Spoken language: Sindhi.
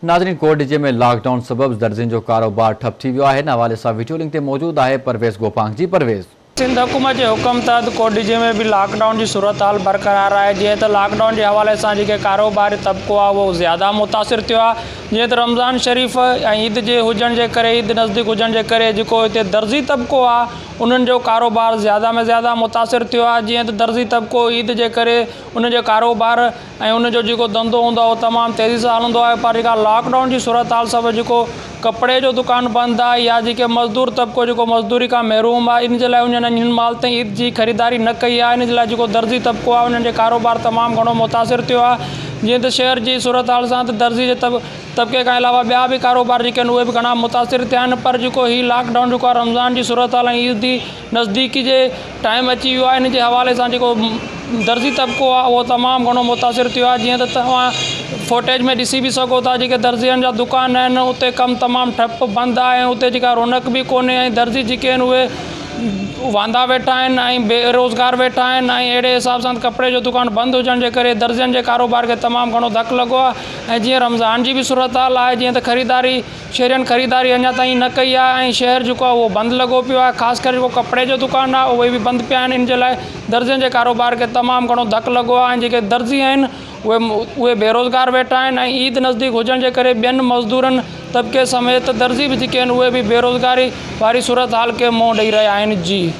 ناظرين ڪوٽ ڏيجي ۾ لاڪ ڊائون سبب درزين جو ڪاروبار ٺپ ٿي ويو آهي ان حوالي سان وڊيو لنڪ تي موجود آهي پرويز گوپانگ جي پرويز. سنڌ حڪومت جي حڪم تحت ڪوٽ ڏيجي ۾ به لاڪ ڊائون جي صورتحال برقرار آهي جيئن ته لاڪ ڊائون جي حوالي سان جيڪي ڪاروباري طبقو آهي اهو زياده متاثر ٿيو آهي جيئن ته رمضان شريف ۽ عيد جي هجڻ جي ڪري عيد نزديڪ هجڻ جي ڪري جيڪو هتي درزي طبقو آهي انهن جو ڪاروبار زياده ۾ زياده متاثر ٿيو آهي جيئن ته درزي طبقو عيد جي ڪري ان جو ڪاروبار ۽ ان جو جيڪو ڌنڌو هوندو آهي اهو تمام تيزي سان هلندو آهي پر جيڪا لاڪ ڊائون جي صورتحال سبب جيڪو ڪپڙي جو دڪان بند آهي يا جيڪي مزدور طبقو جيڪو مزدوري کان محروم آهي ان جي لاء انهن هن مهل تائين عيد جي خريداري نه ڪئي آهي ان جي لاء جيڪو درزي طبقو آهي انهن جي ڪاروبار تمام گهڻو متاثر ٿيو آهي جيئن ته شهر جي صورتحال سان ته درزي جي طب طبقي کان علاوه ٻيا به ڪاروبار جيڪي آهن اهي به گهڻا متاثر ٿيا آهن پر جيڪو هي لاڪ ڊائون جيڪو آهي رمضان جي صورتحال ۽ عيد جي نزديڪي جي ٽائيم اچي ويو آهي ان جي حوالي سان جيڪو درزي طبقو آهي اهو تمام گهڻو متاثر ٿيو آهي جيئن ته توهان فوٽيج ۾ ڏسي به سگهو ٿا جيڪي درزين جا دڪان آهن اتي ڪم تمام ٺپ بند آهي ۽ اتي جيڪا رونق به ڪونهي ۽ درزي جيڪي آهن اهي واندا ويٺا آهن ۽ بي روزگار ويٺا آهن ۽ اهڙي حساب سان ڪپڙي جو دڪان بند هجڻ جي ڪري درزين جي ڪاروبار کي تمام گهڻو ڌڪ لڳو آهي ۽ جيئن رمضان جي به صورتحال آهي جيئن ته خريداري شهرين خريداري اڃا تائين نه ڪئي آهي ۽ شهر جيڪو آهي اهو بند لڳو پيو آهي خاص ڪري جيڪو ڪپڙي جو دڪان آهي اهي به بند پيا آهن ان جي لاء درزين جي ڪاروبار کي تمام گهڻو ڌڪ لڳو آهي ۽ جيڪي درزي آهن اهي اهي بيروزگار ويٺا آهن ۽ عيد نزديڪ هجڻ جي ڪري ٻين مزدورن طبقي سميت درزي به جيڪي آهن اهي به بيروزگاري واري صورتحال کي منهن ڏئي رهيا آهن جي.